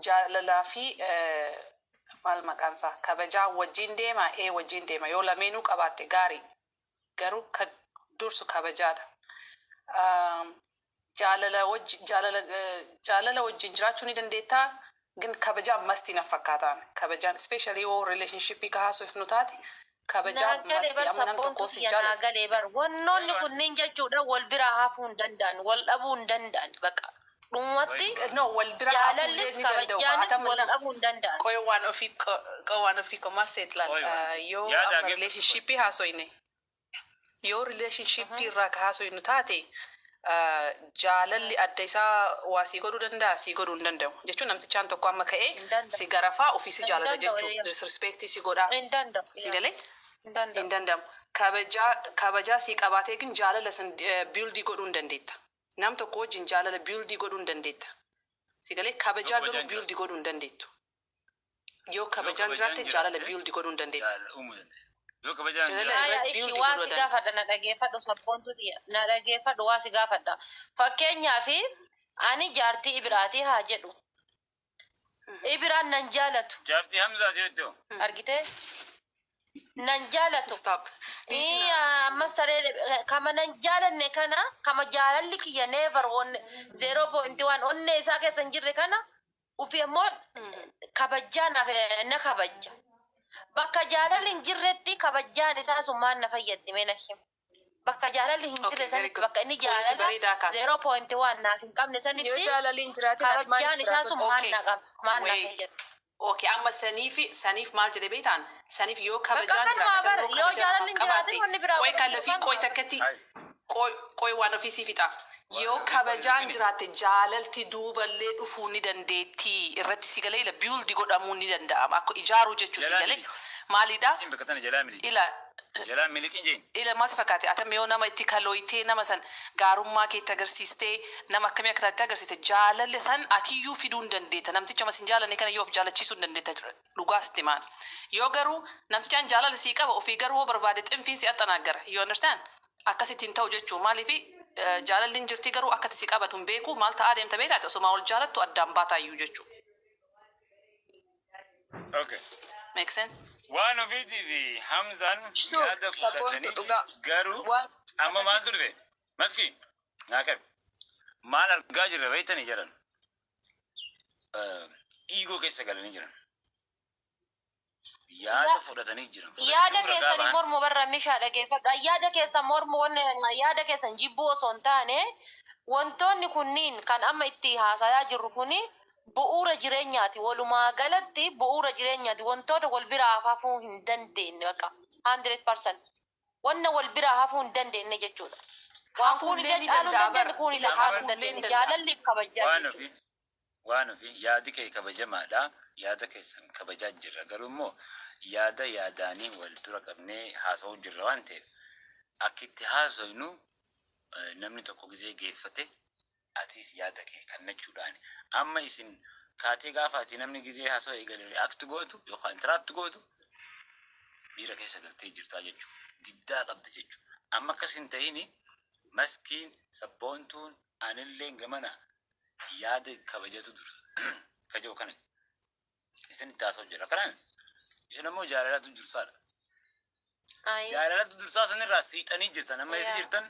Jaalalaa fi maal maqaan isaa, kabajaa wajjin deema, ee, wajjin deema. Yoo lameenuu qabaatte gaarii, garuu ka dursu kabajaadha. Jaalala wajji jaalala jaalala wajjin jiraachuu ni dandeettaa, ግን kabajaan must na fakkaataan. Kabajaan, especially yoo relationship ka haasofnu taate, kabajaan Naa galee must. bar, Amma nam tokko sabboontu si kiyya, naa jaalata. galee bar. Wannoonni kunniin jechuudha wal biraa hafuu hin danda'an, wal dhabuu hin danda'an, bakka dhumatti No, wal bira hafuu jaalallis ni danda'u. kabajaanis Ata wal dhabuu hin danda'an. Qoy, waan ofii qoy, waan ofii ko maal seet laal, yoo Yaada amma ageeffatu. relationship haasoyne, yoo relationship irraa ka haasoynu taate, jaalalli adda isaa waa sii godhuu danda'a, sii godhuu hin danda'u jechuun, namtichaan tokko amma ka'ee Hin danda'u. si garafaa, ofii si Hin jaalata danda'u, jechuu, eeyya. disrespect si godhaa, Hin danda'u. si galee, Hin danda'u. hin danda'amu. Kabajaa, kabajaa sii qabaatee gin jaalala san build godhuu hin dandeetta. Nam tokko wajjin jaalala build godhuu hin dandeetta, si galee. Kabajaa Yoo garuu kabajaan build godhuu hin dandeettu. Yoo Yoo kabajaan kabajaan jiraatte jaalala jiraatte build godhuu hin dandeetta. jaalala uumuu dandeessa. Yoo kabajaan Jaalala jiraatte Aya, irratti ishi build waa godhuu si dandeetta. gaafadha, na dhageeffadhu, sabboontu tiyya, na dhageeffadhu, waa si gaafadha. Fakkeenyaaf ani jaartii Ibiraatii haa jedhu. Ibiraan nan jaalatu. Jaartii Hamzaa jettu. Argitee? Nan jaalatu. Stop. Ii, ammas taree kama nan jaalanne kana, kama jaalalli kiyya never onne 0.1 onne isaa keessa hin jirre kana, ufi ammoo kabajjaa na kabajja. Bakka jaalalli hin jirretti kabajjaan isaa sun maal na fayyaddi, mee na him. Bakka jaalalli hin Okay, jirre very sanitti, good. bakka inni Point jaalala bareedaa kaase. 0.1 naaf hin qabne Yoo sanitti jaalalli hin jiraatin ati kabajjaan maaliif isaa biraa sun maal Okay. na qaba, maal na Wait. fayyaddi. Okay, amma saniif maal jedhe beektaan? Saniif yoo Bakka kabajaan akkanumaa jiraate bara immoo yoo kabaja jaalalli namaaf hin jiraatin qabaatte wanni biraa qoy godhamu kallafii yookaan qoy takkatti Hai. qoy qoy waan ofii sii fixa. Waan Yoo ofii kabajaan qoy jiraatte jaalalti duuballee dhufuu ni dandeetti irratti si galee ila build godhamuu ni danda'ama akka ijaaruu jechuu si Jalaa galee miliqi. maalidha Isin bakka tana jalaa miliqi. ila Jalaa miliqin jeen. Ila maal si fakkaate atam yoo nama itti kalooytee nama san gaarummaa keetti agarsiistee nama akkamii akka taate agarsiiste jaalalle san atiyyuu fiduu hin dandeetta. Namticha mas hin jaalanne kana yoo of jaalachiisuu hin dandeetta, dhugaa sitti maan. Yoo garuu namtichaan jaalala sii qaba ofii garuu hoo barbaade xinfiin si axxanaagara, you understand? Akkasitti hin ta'u jechuu. Maaliifi jaalalli hin jirti garuu akkatti si qabatu hin beeku. Maal ta'aa deemta beektaate? Osuma ol jaalattu addaan baataayyuu jechuu. Okay. Make sense? Waan ofiitii fi Hamzaan Sure, yaada sabboontu fudhatanii dhugaa. garuu Waan amma maaltu dhufe? Maski naa qabi. Maal argaa jirra beektanii jedhan. Ego keessa galanii jiran. Yaada fudhatanii jiran. Yaada Fudhachuu ragaa keessanii bahan. mormu barra mishaa dhageeffadha. Yaada keessan mormu wanni yaada keessan jibbuu osoo hin taane, wantoonni kunniin kan amma itti haasayaa jirru kuni bu'uura jireenyaati. Walumaa galatti bu'uura jireenyaati. Wantoota wal biraa hafuu hin dandeenye bakka 100%. Wanna wal biraa hafuu hin dandeenye jechuudha. Waan Hafuullee kuunillee ni caaluu hin danda'a dandeenye bara. kuunillee Ila caaluu hin hafuullee ni dandeenye. danda'a. Jaalalliif kabajaa Waan jechuudha. ofii waan ofii yaadi kee kabajamaadha. Yaada keessan kabajaa jirra. Garuu immoo yaada yaadaanii wal dura qabnee haasa'uu jirra waan ta'eef akka itti haasofnu namni tokko gizee geeffate atis yaada kee kennachuudhaan. Amma isin kaatee gaafa ati namni gizee haasa'u eegale react gootu yookaan interrupt gootu miira keessa galtee jirtaa jechuudha. Diddaa qabda jechuudha. Amma akkas hin ta'ini maskiin sabboontuun anillee gamana yaada kabajatu dura kajoo kana isin itti haasa'u jira. Kanaan isin ammoo jaalalatu dursaadha. Jaalalatu dursaa sanirraa siixanii jirtan. Amma eessa jirtan?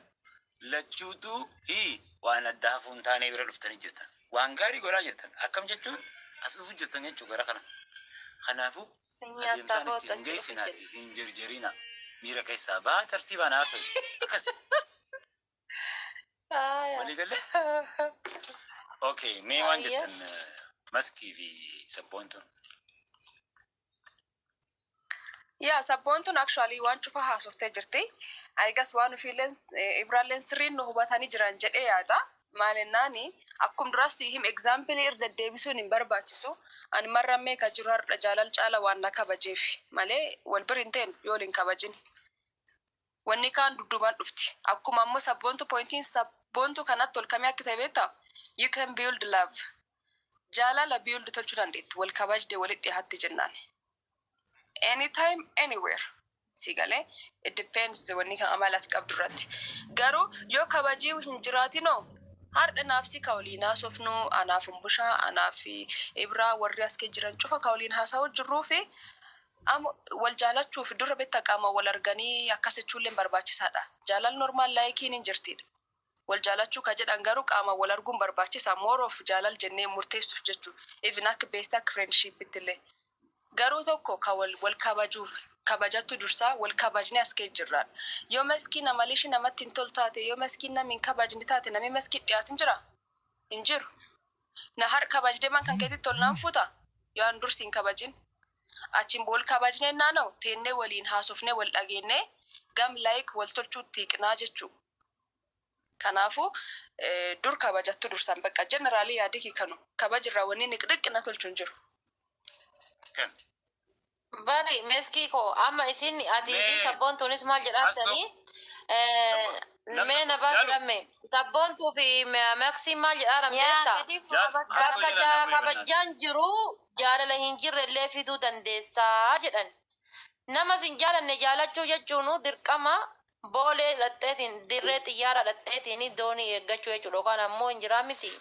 Lachuutu hi waan adda hafuu hin taane bira dhuftanii jirtan. Waan gaarii godhaa jirtan. Akkam jechuun as dhufu jirtan jechuu gara kana. Kanaafuu adeemsaan itti hin geessinaati hin jarjarina. Miira keessaa bahaa tartiibaan haasa'i. Akkas. Walii galee? Okay, mee waan jettan maskii fi sabboontuun. Yaa, sabboontuun actually waan cufa haasoftee jirti. Ayigas waan ofiilleen ibraalleen sirriin nu hubatanii jiran jedhee yaada. Maalinnaani akkum duras him example irra deddeebisuun hin barbaachisu. Ani marrammee ka jiru har'a jaalal caala waan na kabajeef malee wal bir hin ta'in yoo hin kabajin. Wanni kaan dudduubaan dhufti. Akkuma ammoo sabboontu pointiin sabboontu kanatti ol kamii akka ta'e beektaa? You can build love. Jaalala build tolchuu dandeettu. Wal kabajde walitti dhiyaatti jennaan. Anytime, anywhere. Si galee, it depends wanni kan amalaati qabdu irratti. Garuu yoo kabajii hin jiraatinoo har'a naafsi ka waliin haasofnu anaaf Umbushaa, anaaf Ibraa, warri as kee jiran cufa ka waliin haasa'u jirruu fi amma wal jaalachuuf dura beektaa qaama wal arganii akkas jechuullee barbaachisaadha. Jaalal normal likeiin hin jirtidha. Wal jaalachuu ka jedhan garuu qaama wal arguun barbaachisa. More of jaalal jennee murteessuuf jechuudha. Even akka best akka friendshipitti illee. Garuu tokko ka wal wal kabajuuf kabajattu dursaa wal kabajnee as kee jirraadha. Yoo maskiin amalli namatti hin tol taate, yoo maskiin namni hin kabajne taate, namni maskiin dhiyaatin jira? Hin jiru. Na har kabajdee man kan keetitti tol naan fuuta? Yoo an dursi hin kabajin. Achiin wal kabajnee naanna'u teennee waliin haasofnee wal dhageennee gam like wal tolchuutti hiiqnaa jechuudha. Kanaafuu dur kabajattu dursaan bakka generally yaadii kanu kabajirraa wanni niqdiqqina tolchu hin jiru. Kan. Bari meskii koo amma isin atii fi sabboontuunis maal jedhaatanii Sabboon. mee na Jaalu. baasiramme sabboontuu fi maksiin maal jedhaaran Yaa beektaa? gadi Jaal- bu'a. Haasoo Bakka jala naa bu'e bannaati. kabajaan jiru jaalala hin jirre illee fiduu dandeessaa jedhan. Nama sin jaalanne jaalachuu jechuun dirqama boolee dhadheetiin dirree xiyyaara dhadheetiin doonii eeggachuu jechuudha. Yookaan ammoo hin jiraa miti.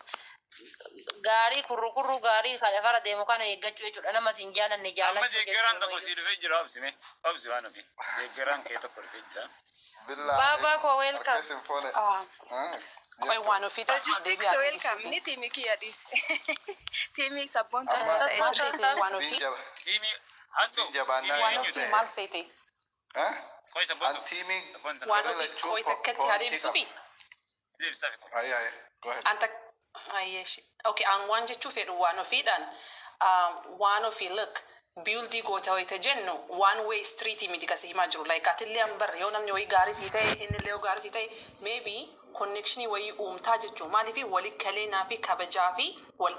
Gaarii kurru gaarii kan lafarra deemu kana eeggachuu jechuudha. Nama sin jaalanne Amma jaalachuu deeggaraan tokko jechuun. sii dhufee jira, obsime. Obsi waan ofii. Deeggaraan kee tokko dhufee jira. Billaa Baabaa koo, welcome. harka isin fuune. Qoy waan ofii ta'a Logistics deebi'aa welcome ni tiimii kiyya dhiise. Tiimii sabboontuu Amma ta'e. Maal seete waan ofii? Tiimii Hasto. Jabaannaa Tiimii Waan eenyu ofii maal seete? Qoy sabboontu. An tiimii Sabboontu. Waan gara ofii lachuu qoy takkatti haa pointii deebisuufi? qaba. Deebisaa fi qoy. Ayi ayi, go ahead. Anta ayyeeshi. Okay, an waan jechuu fedhu waan ofiidhaan Waan ofii, look, build goota wayita jennu one way street miti kasi himaa jiru. Like, atillee an barre yoo namni wayii gaarii sii ta'e, innillee yoo gaarii sii ta'e, maybe connectionii wayii uumtaa jechuu. Maaliif wali kaleenaa fi kabajaa fi wal